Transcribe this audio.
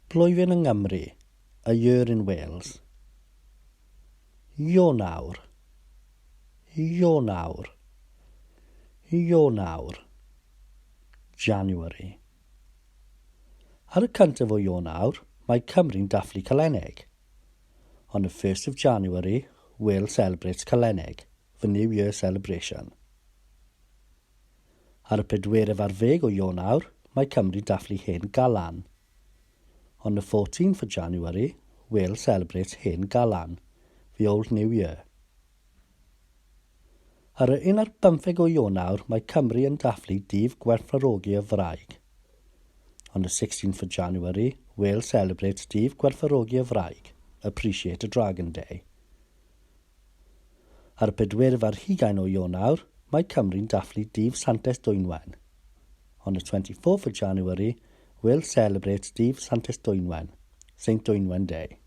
Blwyddyn yng Nghymru, A Year in Wales. Ionawr. Ionawr. Ionawr. January. Ar y cyntaf o Ionawr, mae Cymru'n dathlu Caleneg. On the 1st of January, Wales celebrates Caleneg, the New Year celebration. Ar y pedwerydd ar ddeg o Ionawr, mae Cymru dathlu Hen Galan. On the 14th of January, Wales celebrates Hen Galan, the Old New Year. Ar y un ar bymtheg o Ionawr, mae Cymru yn dathlu Dydd Gwerthfawrogi y Wraig. On the 16th of January, Wales celebrates Dydd Gwerthfawrogi y Wraig, Appreciate a Dragon Day. Ar y pedwerydd ar hugain o Ionawr, mae Cymru'n dathlu Dydd Santes Dwynwen. On the 24th of January, Wales celebrates Dydd Santes Dwynwen, Saint Dwynwen Day.